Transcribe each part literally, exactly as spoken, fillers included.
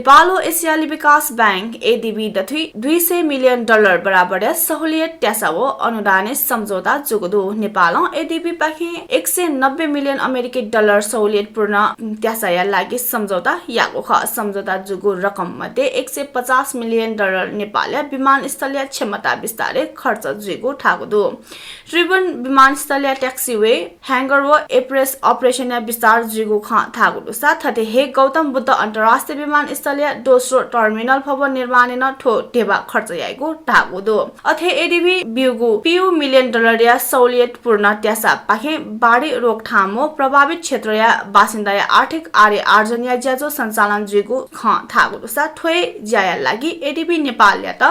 पालो एसियाली विकास bank, ADB, दथुइ दुई सय मिलियन डलर बराबरया सहुलियत त्यासा व अनुदानय् सम्झौता जूगु दु। नेपालं एडीबी पाखें एक सय नब्बे मिलियन अमेरिकी डलर सहुलियतपूर्ण त्यासाया लागि सम्झौता याःगु खः। सम्झौता जूगु रकम मध्ये एक सय पचास मिलियन डलर नेपालया विमानस्थलया क्षमता विस्तारय् खर्च जुइगु धाःगु दु। त्रिभुवन विमानस्थलया taxiway, hangar व approach operation-या विस्तार जुइगु खँ धाःगु दुसा थथे हे गौतम बुद्ध अन्तर्राष्ट्रिय विमानस्थलया दोस्रो terminal भवन निर्माणय् नं थ्व ध्यबा खर्च याइगु धाःगु दु। अथे एडीबी ब्यूगु पीगू मिलियन डलरया सहुलियतपूर्ण त्यासा पाखें बाढी रोकथाम व प्रभावित क्षेत्रया बासिन्दाया आर्थिक आय आर्जनया ज्याझ्वः सञ्चालन जुइगु खँ धाःगु दुसा थ्व हे ज्याया लागि एडीबी नेपालयात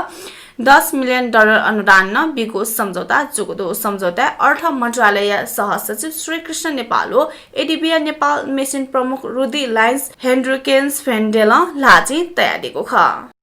दस मिलियन डलर अनुदान नं बीगु सम्झौता जूगु दु। सम्झौताय् अर्थ मन्त्रालयया सहसचिव श्रीकृष्ण नेपाल व एडीबीया नेपाल मिसन प्रमुख रुदी लायन्स हेन्ड्रिकेन्स भेन्डेलं ल्हाःचिं तयादीगु खः।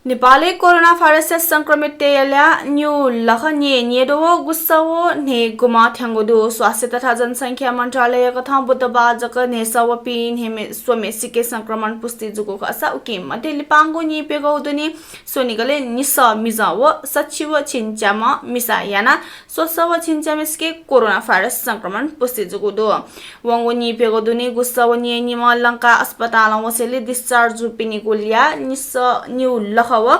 नेपालय् कोरोना भाइरसया संक्रमिततय्‌या ल्याः निगू लख न्यय् न्यय्‌द्वः व गुसः व न्हय्‌गुम्ह थ्यंगु दु। स्वास्थ्य तथा जनसंख्या मन्त्रालयकथं बुधबार जक न्हय्‌सः व पीन्हय्‌म्ह स्वम्हेसिके संक्रमण पुष्टि जूगु खःसा उकी मध्ये लिपांगु नीप्यघौ दुने स्वनिगलय् निसः मिजं व सछि व झिंच्याम्ह मिसा यानाः स्वसः व झिंच्याम्हेसिके कोरोना भाइरस संक्रमण पुष्टि जूगु दु। वंगु नीप्यघौ दुने गुसः व न्यय्‌निम्ह लंका अस्पतालं वसेंलि discharge जूपिनिगु ल्याः निसः निगू लख व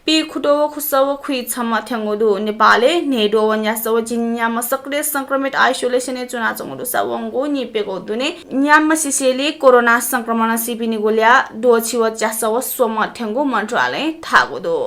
पीखुद्वः व खुसः व खुइछम्ह थ्यंगु दु। नेपालय् न्हय्‌द्वः व न्यासः व झिंन्याम्ह सक्रिय संक्रमित isolation-य् च्वनाच्वंगु दुसा वंगु नीप्यघौ दुने न्याम्ह सिसेंलि कोरोना संक्रमणं सीपिनिगु ल्याः द्वःछि व च्यासः व स्वम्ह थ्यंगु मन्त्रालयं धाःगु दु।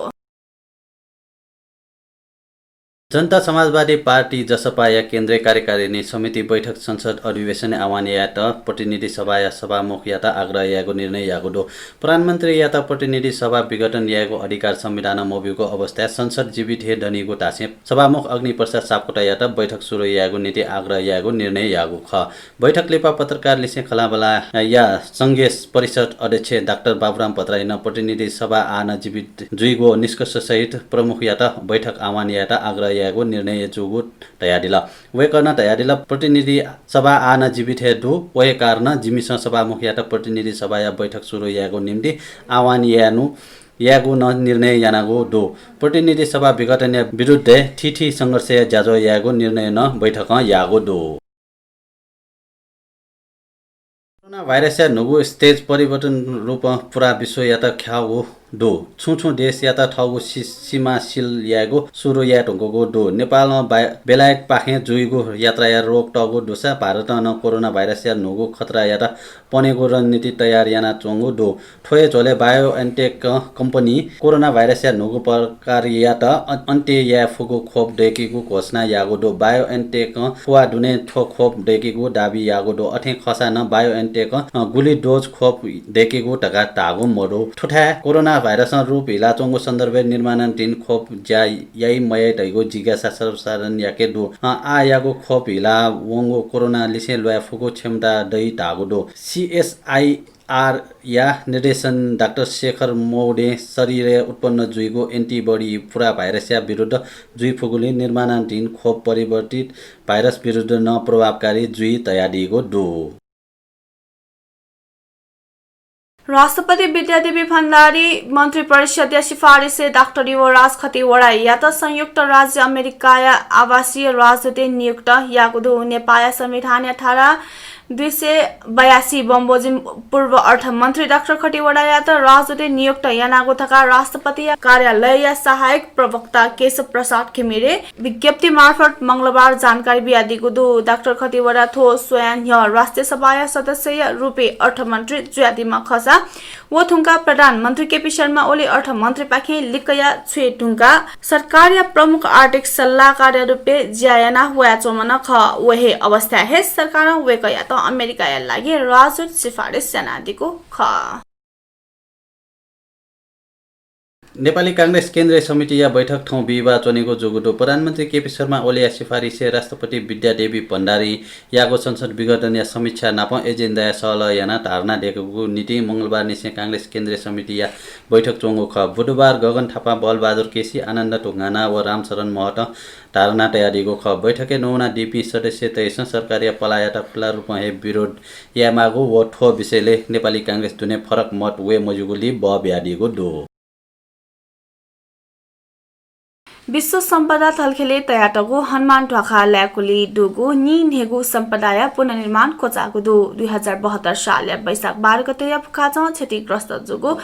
जनता समाजवादी पार्टी, जसपाया केन्द्रीय कार्यकारिणी समिति बैठक संसद अधिवेशनय् आह्वान यायेत प्रतिनिधि सभाया सभामुखयात आग्रह यायेगु निर्णय याःगु दु। प्रधानमन्त्रीयात प्रतिनिधि सभा विघटन यायेगु अधिकार संविधानं मब्यूगु अवस्थाय् संसद जीवित हे दनीगु धासें सभामुख अग्निप्रसाद सापकोटायात बैठक सुरु यायेगु निंतिं आग्रह यायेगु निर्णय याःगु खः। बैठक लिपा पत्रकारलिसें खँल्हाबल्हाया संघीय परिषद अध्यक्ष डाक्टर बाबुराम भट्टराईनं प्रतिनिधि सभा आः नं जीवित जुइगु निष्कर्षसहित प्रमुखयात बैठक आह्वान यायेत आग्रह यायेगु निर्णय जूगु धयादिल। वय्‌कलं धयादिल, प्रतिनिधि सभा आः नं जीवित हे दु, व हे कारणं जिमिसं सभामुखयात प्रतिनिधि सभाया बैठक सुरु यायेगु निंतिं आह्वान यायेनु, यायेगु नं निर्णय यानागु दु। प्रतिनिधि सभा विघटनया विरुद्धय् थीथी संघर्षया ज्याझ्वः यायेगु निर्णय नं बैठकं याःगु दु। कोरोना भाइरसया न्हूगु stage परिवर्तित रूपं पुरा विश्वयात ख्याःगु दु। छुं छुं देशयात थःगु सि-, सीमा seal यायेगु सुरु याये धुंकूगु दु। नेपालं बा-, बेलायतपाखें जुइगु यात्राया रोक तःगु दुसा भारतं नं कोरोना भाइरसया न्हूगु खतरायात पनेगु रणनीति तयार यानाच्वंगु दु। थ्व हे झ्वलय् BioNTech कम्पनी कोरोना भाइरसया न्हूगु प्रकारयात अ-, अन्त्य याये फुगु खोप दय्‌केगु घोषणा याःगु दु। BioNTech पुवाः दुने थ्व खोप दय्‌केगु दाबी याःगु दु। अथें खःसा नं BioNTech, अ, गुलि dose खोप दय्‌केगु धकाः धाःगु मदु। थुथाय् कोरोना भाइरसं रूप हिलाच्वंगु सन्दर्भय् निर्माणाधीन खोप ज्या याइ मयाइ धइगु जिज्ञासा सर्वसाधारणयाके दु। अ, आःयागु खोप हिला वंगु कोरोना लिसें ल्वाये फुगु क्षमता दइ धाःगु दु। CSI आरया निर्देशन डाक्टर शेखर मौडें शरीरय् उत्पन्न जुइगु antibody पुरा भाइरसया विरुद्ध जुइफुगुलिं निर्माणाधीन खोप परिवर्तित भाइरस विरुद्ध नं प्रभावकारी जुइ धयादीगु दु। राष्ट्रपति विद्यादेवी भण्डारी मन्त्रिपरिषदया सिफारिसय् डाक्टर युवराज खतिवडायात संयुक्त राज्य अमेरिकाया आवासीय राजदूतय् नियुक्त याःगु दु। नेपाःया संविधानया धारा दुई सय बयासी बमोजिम पूर्व अर्थमन्त्री डाक्टर खतिवडायात राजदूतय् नियुक्त यानागु धकाः राष्ट्रपतिया कार्यालयया सहायक प्रवक्ता केशव प्रसाद घिमिरे विज्ञप्ति मार्फत मंगलबार जानकारी बियादीगु दु। डाक्टर खतिवडा थ्व स्वयां न्ह्यः राष्ट्रिय सभाया सदस्यया रूपय् अर्थमन्त्री जुयादीम्ह खःसा व धुंकाः प्रधानमन्त्री केपी शर्मा ओली अर्थमन्त्रीपाखें लिक्कया छुइ धुंकाः सरकारया प्रमुख आर्थिक सल्लाहकारया रूपय् ज्या याना वयाच्वंम्ह नं खः। व हे अवस्थाय् हे सरकारं वय्कःयात अमेरिकाया लागि राजदूत सिफारिस यानादीगु खः। नेपाली कांग्रेस केन्द्रीय समितिया बैठक थौं बिहिबार च्वनेगु जूगु दु। प्रधानमन्त्री केपी शर्मा ओलीया सिफारिसय् राष्ट्रपति विद्यादेवी भण्डारीयागु संसद विघटनया समीक्षा नापं एजेन्डाया सहलह यानाः धारणा दयेकेगु निंतिं मंगलबारनिसें कांग्रेस केन्द्रीय समितिया बैठक च्वंगु खः। बुधबार गगन थापा, बलबहादुर केसी, आनन्द ढुङ्गाना व रामशरण महतं धारणा तयादीगु खः। बैठकय् नवानादीपिं सदस्यतय्सं सरकारया पलाःयात खुल्ला रूपं हे विरोध यायेमाःगु व थ्व विषयलय् नेपाली कांग्रेस दुने फरक मत वये मज्यूगुलिइ बः बियादीगु दु। विश्व सम्पदा थलखेलय् तयातःगु हनुमान ध्वाखा लाय्कुलिइ दुगु नीन्हय्गू सम्पदाया पुनर्निर्माण क्वचाःगु दु। दुई हजार बहत्तर सालया वैशाख बाह्र गतेया फुक्काचं क्षतिग्रस्त जूगु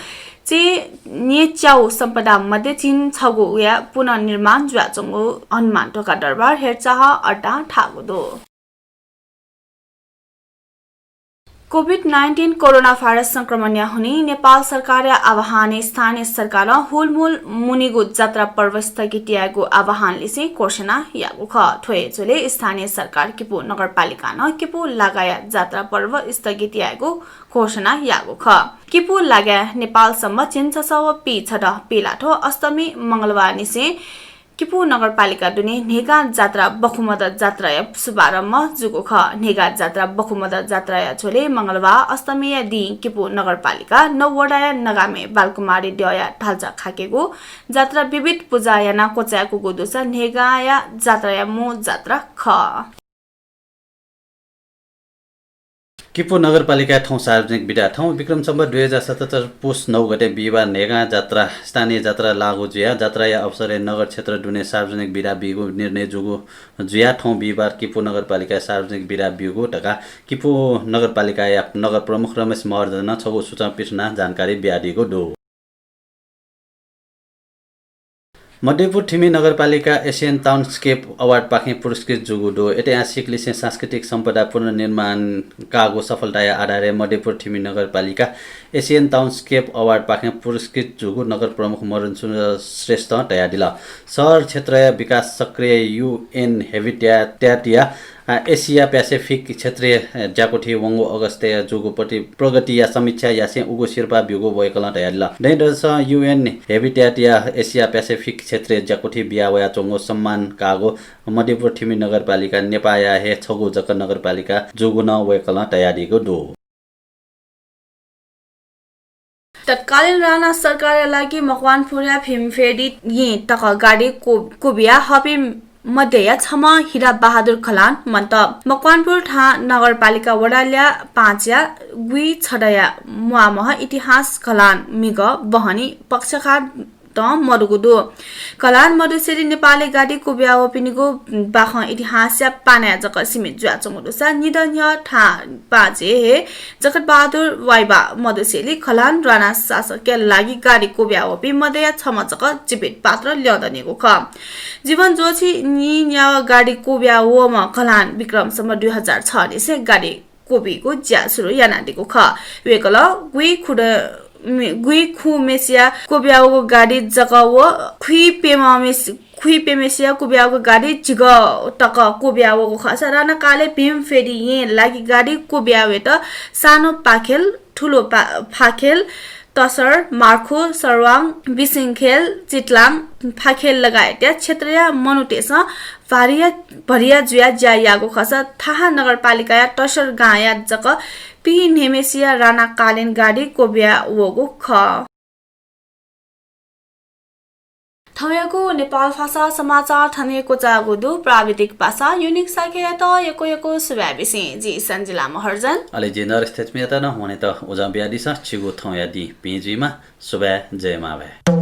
चय्न्हय्च्याउ सम्पदा मध्ये झिंछगूया पुनर्निर्माण जुयाच्वंगु हनुमान ध्वाखा दरबार हेरचाह अड्डां धाःगु दु। कोभिड नाइन्टिन कोरोना भाइरस संक्रमणया हुनिं नेपाल सरकारया आह्वानय् स्थानीय सरकारं हुलमुल मुनिगु जात्रा पर्व स्थगित यायेगु आह्वान लिसें घोषणा याःगु खः। थ्व हे झ्वलय् स्थानीय सरकार किपू नगरपालिकां नं किपू लागाया जात्रा पर्व स्थगित यायेगु घोषणा याःगु खः। किपू लागाय् नेपाल सम्बत झिंछसः व पीछदँ पिलाथ्व अष्टमी मंगलबारनिसें किपू नगरपालिका दुने न्हय्गां जात्रा बखुमदँ जात्राया शुभारम्भ जूगु खः। न्हय्गां जात्रा बखुमदँ जात्राया झ्वलय् मंगलबार अष्टमीया दिं किपू नगरपालिका नौ वडाया नगामे बालकुमारी द्यःया धाल्चा खाकेगु जात्रा विविध पुजा यानाः क्वचाय्कूगु दुसा न्हय्गांया जात्राया मू जात्रा खः। किपू नगरपालिकाय् थौं सार्वजनिक बिदा। थौं विक्रम सम्वत दुई हजार सतहत्तर पुस नौ गते बिहिबार न्हय्गां जात्रा, स्थानीय जात्रा लागू जुयाः जात्राया अवसरय् नगर क्षेत्र दुने सार्वजनिक बिदा बीगु निर्णय जूगु जुयाः थौं बिहिबार किपू नगरपालिकाय् सार्वजनिक बिदा बीगु धकाः किपू नगरपालिकाया नगर प्रमुख रमेश महर्जनं छगू सूचना पिथनाः जानकारी बियादीगु दु। मध्यपुर थिमि नगरपालिका एसियन टाउनस्केप अवार्डपाखें पुरस्कृत जूगु दु। ऐतिहासिक लिसें सांस्कृतिक सम्पदा पुनर्निर्माण काःगु सफलताया आधारय् मध्यपुर थिमि नगरपालिका एसियन टाउनस्केप अवार्डपाखें पुरस्कृत जूगु नगर प्रमुख मदन सुन्दर श्रेष्ठं धयादिल। शहर क्षेत्रया विकास सक्रिय युएन हेबिट्याटया अ, एसिया प्यासिफिक क्षेत्रीय, अ, ज्याकुथिइ वंगु अगस्तय् जूगु प्रति-, प्रगतिया समीक्षा यासें उगु सिरपाः ब्यूगु वय्कलं धयादिल। दँय्दसं युएन हेबिट्याटया एसिया प्यासिफिक क्षेत्रीय ज्याकुथिइ बिया वयाच्वंगु सम्मान काःगु मध्यपुर थिमि नगरपालिका नेपाःया हे छगू जक नगरपालिका जूगु नं वय्कलं धयादीगु दु। तत्कालीन राणा सरकारया लागि मकवानपुरया भीमफेदी येँ तक गाडी कु-, कुबिया हःपिं मध्यया छम्ह हिरा बहादुर घलान मन्त। मकवानपुर थां नगरपालिका वडा ल्याः पाँचया गुइछदँया म्वाःम्ह इतिहास घलान म्हिगः बहनी पक्षघात तं मदुगु दु। घलान मदुसेंलि नेपालय् गाडी कुबिया वःपिनिगु बाखं इतिहासया पानाय् जक सीमित जुयाच्वंगु दुसा निदँ न्ह्यः थां पाँचय् हे जगतबहादुर वाइबा मदुसेंलि घलान राणा शासकया लागि गाडी कुबिया वःपिं मध्यया छम्ह जक जीवित पात्र ल्यं दनिगु खः। जीवन ज्वःछि नीन्याः गाडी कुबिया वःम्ह घलान विक्रम सम्वत दुई हजार छ निसें गाडी कुबीगु ज्या सुरु यानादीगु खः। वय्कलं गुइखुद-, मे-, गुइखुम्हेसिया कुबिया वःगु गाडी जक व खुइप्यम्हेसि-, खुइप्यम्हेसिया कुबिया वःगु गाडी झिगः तक कुबिया वःगु खःसा राणाकालय् भीमफेदी येँया लागि गाडी कुबिया वयेत सानो पाखेल, ठुलो पा-, फाखेल, तसर, मार्खु, सर्वाङ, बिसिंखेल, चितलाम, फाखेल लगायतया क्षेत्रया मनूतय्सं भारिया, भरिया जुयाः ज्या याःगु खःसा थाहा नगरपालिकाया तसर गांया जक पीन्हय्म्हेसिया राणाकालीन गाडी क्वबिया वःगु खः। थौंयागु नेपाल भाषा समाचार थन हे क्वचाःगु दु। प्राविधिक पासा युनिक शाक्ययात यक्व यक्व सुभाय् बिसें जि सन्जिला महर्जन। अले जि नरेश थेच्मीयात नं वनेत उजं बियादिसँ। छिगु थौंया दिं भिं जुइमा। सुभाय्, जय मांभाय्।